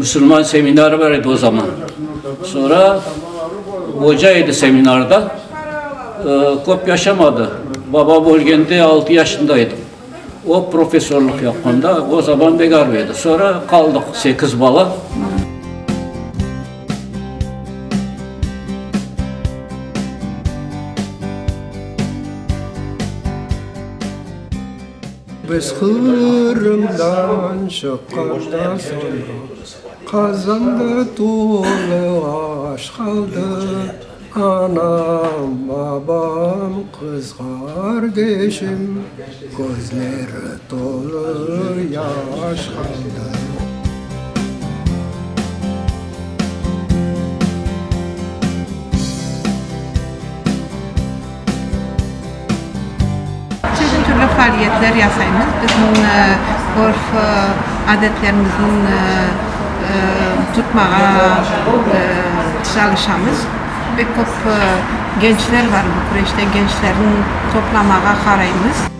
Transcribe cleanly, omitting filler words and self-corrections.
Müsülman seminarı bar edi o zaman. Soñra oca edi seminarda. Köp yaşamadı. Babam ölgende altı yaşında edim. O professorlıq yapqanda, o zaman bek arv edi. Soñra qaldıq sekiz bala. Biz Qırımdan çıqqandan soñra, Qazanda tolu aş qaldı. Anam, babam, qız qardeşim, Közleri tolu yaş qaldı. Çeşit türlü faaliyetler yasaymız. Bizim örf adetlerimizni tutmağa çalışamız. Pek köp gençler bar Bükreşte, gençlerni toplamağa qaraymız.